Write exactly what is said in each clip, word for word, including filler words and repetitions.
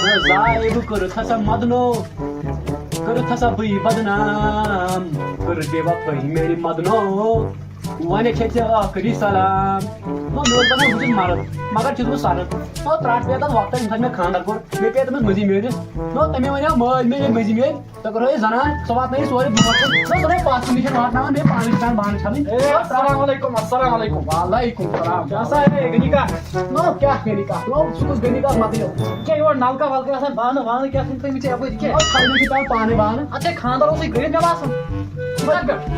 زاے بہٕ کٔرٕتھ ہسا مدنو، کٔرٕتھ ہسا بہٕ یہِ بدنام، کٔرٕتھ بے وفٲیی میانہِ مدنو۔ وۄنۍ چھے ژےٚ ٲخری سلام۔ نو، مےٚ اوس باسان بہٕ چھُس مرد، مگر چھُس بہٕ سرد۔ نو، ترٛٹھ پیٚیہِ تَتھ وقتَس، ییٚمہِ ساتہٕ مےٚ خانٛدر کوٚر، مےٚ پیٚیہِ تٔمِس مٔنٛزی میٲرِس۔ نو، تٔمۍ وَنیٛاو مٲلۍ مےٚ، ییٚلہِ مٔنٛزی میٲرۍ، ژےٚ کَرو أسۍ زنان، سۄ واتنٲیِو سورُے برونٛٹھ کُن۔ نو، سۄ گٔے پَتھ کُن، یہِ چھَنہٕ واتناوان بیٚیہِ پانَس چھِ پٮ۪وان بانہٕ چھَلٕنۍ۔ اے، السلام علیکم، السلام علیکم۔ وعلیکم السلام۔ کیٛاہ سا ہے، غنی کاک؟ نو، کیٛاہ غنی کاک؟ نو، سُہ کُس غنی کاک مۄکلیو؟ یہِ کیٛاہ یورٕ نلکہٕ ولکہٕ آسان، بانہٕ وانہٕ کیٛاہ چھُنہٕ تھٲومٕژ ژےٚ یَپٲرۍ کیٛاہ؟ نو، تھاونہٕ چھِ پٮ۪وان پانَے بانہٕ۔ اَدٕ ہے، خانٛدر اوسُے گٔرِتھ مےٚ باسان۔ ژٕ کَتہِ پٮ۪ٹھ؟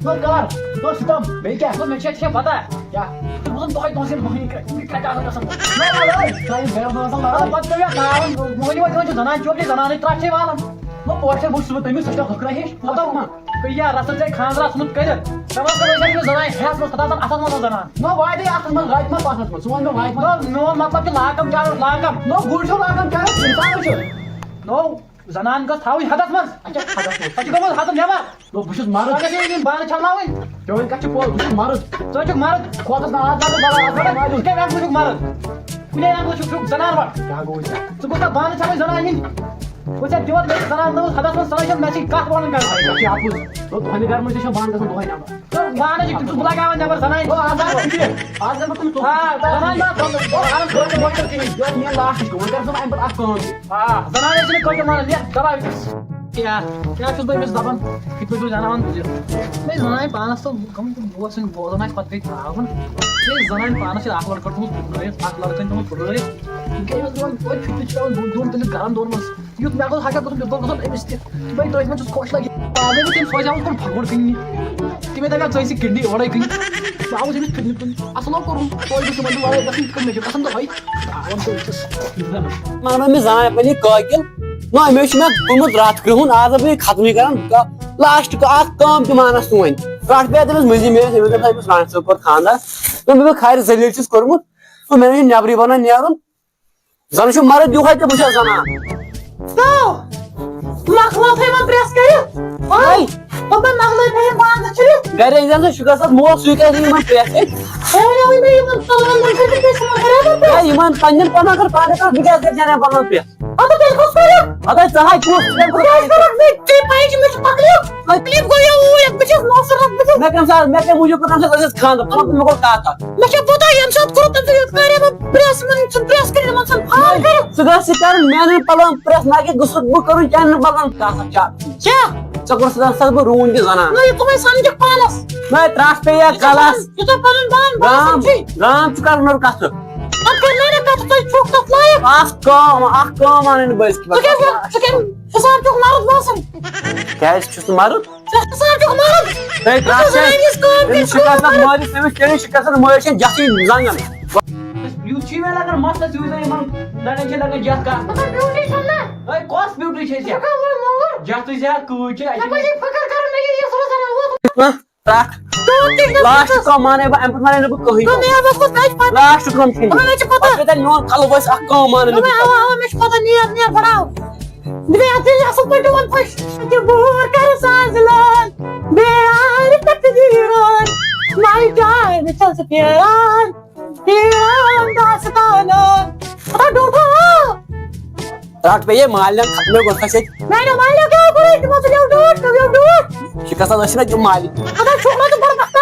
نو، کَر؟ نو، سِتم، بیٚیہِ کیٛاہ؟ نو، مےٚ چھےٚ، چھےٚ پَتہ۔ کیٛاہ؟ ژٕ بوزُن دۄہَے دۄہَس ییٚلہِ مۄہنی کرٛٮ۪کھ، یِم کرٛٮ۪کھ آسان گژھان۔ نہ، نہ، نہ، سۄ یہِ گرَس منٛز آسان لڑٲے۔ پَتہٕ پیوٚو یَتھ ناوُن، مۄہنی وٲتۍ وۄنۍ چھِ زنان چوب، یہِ زنانٕے ترٛٹھ چھے والان۔ نہ، پوشہِ سۭتۍ وٕچھ سُہ تٔمِس، سۄ چھےٚ ہُکرا ہِش۔ مطلب، مہ۔ کٔرۍ یا رَژھا ژےٚ خانٛدر آسنُت کٔرِتھ۔ ژےٚ وَن سا وۄنۍ چھےٚ زنان ہٮ۪س منٛز، خۄدا سَن اَتھَس منٛز زنان۔ نہ، واریاہ اَتھَس منٛز، رَتہِ منٛز پَتھَس منٛز۔ ژٕ وَن مےٚ وَتہِ منٛز۔ نہ، میون مطلب چھُ لاکَم چارَس لاکَم۔ نہ، گُرۍ چھُ لاکَم چارَس، اِنسانٕے چھُ۔ نو، زنان گٔژھ تھاوٕنۍ حدس منٛز۔ اچھا، حدس منٛز۔ ژٕ چھُکھ گوٚمُت حدس نٮ۪بر۔ نو، بہٕ چھُس مرد۔ ژٕ گژھِ یِم بانہٕ چھلناوٕنۍ۔ چٲنۍ کتھ چھِ پوٚز، بہٕ چھُس مرد۔ ژٕ چھُکھ مرد۔ کھوتس نہٕ آز لگہٕ بلاے، آز لگہٕ بلاے۔ ژٕ کیٛاہ رنٛگہٕ چھُکھ مرد؟ کُنے رنٛگہٕ چھُکھ، چھُکھ زنان وَٹ۔ کیٛاہ گوٚو ژےٚ؟ ژٕ گوٚژھ نا بانہٕ چھلٕنۍ زنان یِنۍ۔ بہٕ چھُسے دِوان مےٚ چھِ زنان نٔوٕز حدس منٛز، سۄ چھےٚ مےٚ سۭتۍ کتھ وَنان کران۔ ژےٚ چھِ اَپُز۔ نو، تُہنٛدِ گرٕ منٛز تہِ چھےٚ بانہٕ گژھان دۄہے نٮ۪بر۔ تہٕ بانہٕ چھِ تِم چھُس بہٕ لگاوان نٮ۪بر زنانہِ۔ او، آز آو فِکرِ۔ آز دِمہٕ بہٕ تٔمِس آ، زنانہِ ما تھاوٕ؟ او، اَہَن حظ، گۄڈٕ چھُ، گۄڈٕ چھُ ٹھیٖک۔ یہِ اوس میٛٲنۍ لاسٹ کٲم۔ وۄنۍ کر ژٕ وۄنۍ اَمہِ پتہٕ اکھ کٲم تہِ۔ آ، زنانہِ ٲسۍ نہٕ کٲشُر وَنان، لیکھ، دَباو یہِ۔ کیٛاہ، کیٛاہ چھُس بہٕ أمِس دَپان؟ یِتھ پٲٹھۍ چھُس زنان وَنان بہٕ چھُس۔ مےٚ زنانہِ پانَس تہٕ گٔمٕژ تِم دوس سٕنٛدۍ بوزُن آسہِ، پَتہٕ گٔے ترٛاوُن۔ مےٚ زنانہِ پانَس چھِ اَکھ لٔڑکہٕ تھوٚمُت پھُٹرٲیِتھ، اَکھ لٔڑکہٕ تھوٚمُت پھُٹرٲیِتھ۔ یِم کیٛاہ یِمَن دِوان توتہِ چھُٹی چھِ پٮ۪وان دۄن، دۄن تٔمِس گَرَن دۄن منٛز۔ یُتھ مےٚ گوٚژھ ہَکھا گژھُن، یُتھ گوٚژھ گژھُن أمِس تہِ۔ بَے، تٔتھۍ منٛز چھُس خۄش لَگہِ۔ پانَے بہٕ تٔمۍ سوزیٛاوُس گۄڈٕ پھَکوٗر کٕننہِ۔ تٔمۍ دَپیٛاو، "ژٕ ٲسِکھ کِڈنی اورَے کٕننہِ۔" بہٕ آوُس أمِس کِڈنی کٕننہِ۔ اَصٕل ہو کوٚرُن۔ توتہِ گوٚژھ یِمَن تہِ واریاہ گژھُن، یِتھ کٔنۍ مےٚ چھُ گژھان دۄہَے۔ ترٛاوان چھُ أمِس۔ مانو مےٚ زانٛہہ پَنٕنہِ کٲکِل۔ نہ، أمۍ چھُ مےٚ گوٚمُت راتھ کرٛہُن، آز ہا بہٕ یہِ ختمٕے کران۔ کا-، لاسٹ کا-، اَکھ کٲم تہِ مانَس نہٕ وۄنۍ۔ راتھ پیٚیہِ تٔمِس مٔنٛزی میٲنِس، أمِس دوٚپ، "أمِس رانٛٹھ صٲب کوٚر خانٛدر۔" دوٚپُن، "بہٕ خارِ ذٔلیٖل چھُس کوٚرمُت۔" تہٕ مےٚ نہ چھُ نٮ۪برٕے بَنان نیرُن۔ زَن چھُ مرد یِہوٚے تہٕ بہٕ چھَس زَنان۔ تو، مۄکلاو تھٲے وۄنۍ پرٛٮ۪س کٔرِتھ۔ اوے۔ دوٚپمَے مۄکلٲے تھٲے یِم بانہٕ چھٔلِتھ۔ گَرِ أنۍ زَن ژٕ شُکر صٲب، مول سُے کَرِ یِمَن پرٛٮ۪س۔ ہے، وۄنۍ ؤنۍ مےٚ یِمَن پَلوَن منٛز چھِ پرٛٮ۪س یِوان برابر پرٛٮ۪س۔ ہے، یِمَن پنٛنٮ۪ن پَلوَن کَر پانَے کَر، بہٕ کیٛازِ کَرٕ چانٮ۪ن پَلوَن پرٛٮ۪س؟ اَدٕ تیٚلہِ کُس کَرِ؟ اَدٕ ژٕ ہاے کُس؟ ژٕ کیٛازِ کَرَکھ؟ مےٚ ژےٚ پَیی چھِ مےٚ چھِ تکلیٖف۔ تکلیٖف گوٚو یہِ اوٗرۍ، بہٕ چھَس نوسَر، بہٕ چھَس۔ مےٚ کَمہِ ساتہٕ، مےٚ کَمہِ موٗجوٗب کوٚر تَمہِ ساتہٕ اَسہِ خانٛدر؟ ژٕ وَن تہٕ مےٚ گوٚو کَتھ اَکھ۔ مےٚ چھا پتہ ییٚمہِ ساتہٕ کوٚر تٔمۍ سۭتۍ یُتھ کَرے بہٕ پرٛٮ۪س، یِمَن چھُنہٕ پرٛٮ۪س کٔرِتھ، یِمَن چھُنہٕ فال کٔرِتھ۔ ژٕ گژھ ژٕ کَر میٛانٮ۪ن پَلوَن پرٛٮ۪س، نہ کہِ گوٚژھ بہٕ کَرُن چانٮ۪ن پَلوَن کَتھ اَکھ چھا؟ کیٛاہ؟ ژےٚ کوٚر سُہ سَتھ بہٕ روٗن تہِ زَنان۔ نہ، یہِ کٕمَے سَمجھَکھ پانَس؟ نہ، ترٛٹھ پیٚیہِ یا یہِ ژےٚ کَلَس۔ پَنُن، یہِ ژےٚ پَنُن بانہٕ باسان گام، چھُے۔ گام چھُ کَرُن نٔر کَتھٕ۔ اَدٕ کٔر نہ مےٚ کَتھ، تۄہہِ چھُکھ تَتھ لایق۔ اَکھ کٲم، اَکھ کٲم اَنٕنۍ بٔلۍ۔ ژٕ کیٛازِ، ژٕ کَمہِ حِساب چھُکھ مَرٕد باسان؟ کیٛازِ چھُس نہٕ مَرٕد؟ ژٕ حِساب چھُکھ مَرٕد۔ ہے، ژٕ ترٛٹھ چھُ چھےٚ۔ زَنانہِ ہِنٛز کٲم أمِس کٔرِتھ چھِ کَتھ کٲم۔ مٲلِس، أمِس، أمِس چھِ کَتھ مٲلِس چھےٚ جَتھٕے زَنٛگَن۔ یُتھ چھُے مےٚ لَگان مَستَس، یُتھ زَن یِمَن لَگان چھِ، لَگان جَتھ کَتھ۔ مگر بیوٹی چھَنہٕ نا۔ ہے، کۄس بیوٹی چھےٚ ژےٚ؟ ژٕ کَتھ وَنان مول؟ جَتھٕے زِ ہا کۭژ چھےٚ، اَتہِ ژےٚ پَزِ فِکر کَرُن، مےٚ یہِ یَس روزان اوس۔ ہہ؟ ترٛٹھ۔ تُہُنٛد تہِ چھُ لاسٹ پَتہ۔ کٲم مانَے بہٕ، اَمہِ پَتہٕ مانَے نہٕ بہٕ کٕہٕنۍ۔ تہٕ مےٚ وَنُس کوٚت تَتہِ پَتہٕ۔ لاسٹ کٲم چھِ مےٚ۔ مےٚ چھِ پَتہ۔ پَتہٕ گٔے تَتہِ میون کَلہٕ ؤسۍ اَکھ کٲم مانَے نہٕ مےٚ بہٕ۔ اَوا، اَوا، مےٚ چھِ پَتہ، نیر، نیر، بَڑاو۔ بہٕ گٔے اَتھ ژےٚ اَصٕل پٲٹھۍ وَن پَش۔ یہِ بور کَرٕ سازلان، بیارِ تَقدیٖرَن، my time چھَس پھیران۔ تیران داستانن۔ خدا ڈوٹھو۔ ترٛٹھ پیٚیے مالٮ۪ن ختمے گوٚو سا سۭتۍ۔ میانیو مالٮ۪و کیٛاہ کوٚرُے؟ تِمو ژٕ لیو ڈوٹھ، ژٕ لیو ڈوٹھ۔ شِکست ٲسۍ نہ تِم مالہِ۔ خدا چھُکھ نہ ژٕ بڑٕ بخت۔